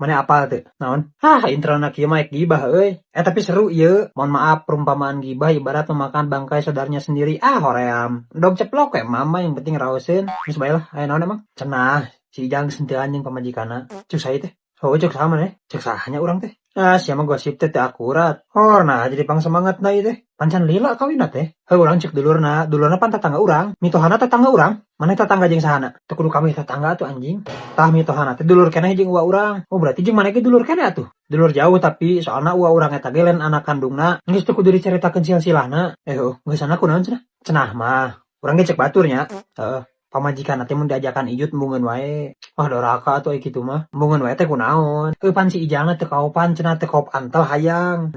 Maneh apal teu? Naon? Hah, introna kieu mah gibah euy. Eh, tapi seru ieu. Mohon maaf, perumpamaan gibah ibarat memakan bangkai saudaranya sendiri. Ah, hoream. Endog ceplok we mama, yang penting raoseun. Geus bae lah, aya naon emang? Cenah, si Ijang geus henteuan jeung pamajikanna. Cek saha teh? Oh, cek saha maneh? Cek saha nya urang teh? Ah, sia mah gosip teh teu akurat. Oh, nah jadi pang semangat na ieu teh. Pan can lila kawinna teh. Heuh, urang cek dulurna, dulurna pan tetangga urang. Mitohana tetangga urang. Maneh tetangga jeung sahana? Teu kudu kabeh tetangga atuh, anjing. Tah, mitohana teh dulur keneh jeung uwa urang. Oh, berarti jeung maneh ge dulur keneh atuh. Dulur jauh, tapi soalna uwa urang eta ge lain anak kandungna. Geus teu kudu dicaritakeun silsilahna. Eh, heuh, geusana kunaon cenah? Cenah mah. Urang ge cek batur nya. Heeh. Pamajikanna teh mun diajakan ijut embungeun wae. Wah, doraka atuh ai kitu mah. Embungeun wae teh kunaon? Heuh, pan si Ijangna teu kaopan cenah, teu kaop antel hayang.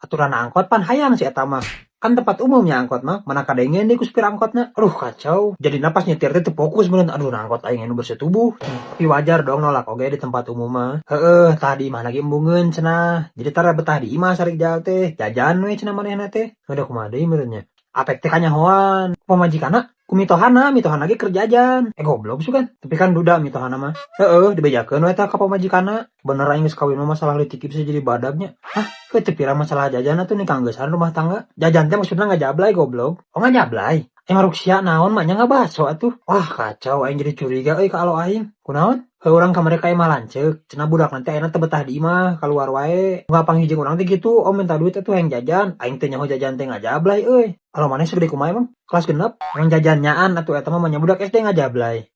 Aturan angkot pan hayang si eta mah. Kan tempat umumnya angkot mah, mana kadengeun deui ku supir angkotna. Aduh, kacau. Jadina pas nyetir teh teu fokus meureun. Aduh, nah angkot aing anu bersetubuh. Tapi wajar dong nolak oge di tempat umum mah. Heeh, tah di imah lagi embungeun cenah. Jadi tara betah di imah sarijal teh. Jajan we cenah manehna teh. Udah kumaha deui meureun nya. Apek teh kanyahoan. Pamajikanna ku mitohana, mitohana ge keur jajan. Eh, goblok sugan. Tapi kan duda mitohana mah. Heeh, dibejakeun we tah ka pamajikanna. Bener aing geus kawin mah masalah leutik bisa jadi badagnya. Hah, heuh, teu pira masalah jajan atuh nih kanggesan rumah tangga. Jajan teh maksudna ngajablay, goblok. Oh, ngajablay. Eh, maruk sia naon mah nya ngabaso atuh. Wah, kacau, aing jadi curiga euy ka alo aing. Kunaon? Heuh, urang kamari ka imah lanceuk. Cenah budak nanti ayeuna teu betah di imah, kaluar wae. Ngapanggih jeung urang teh kitu, "Om, minta duit atuh, hayang jajan." Aing teu nyaho jajan teh ngajablay euy. Alo maneh segede kumaha emang? Kelas 6? Emang jajan nyaan atuh eta mah, nya budak SD ngajablay.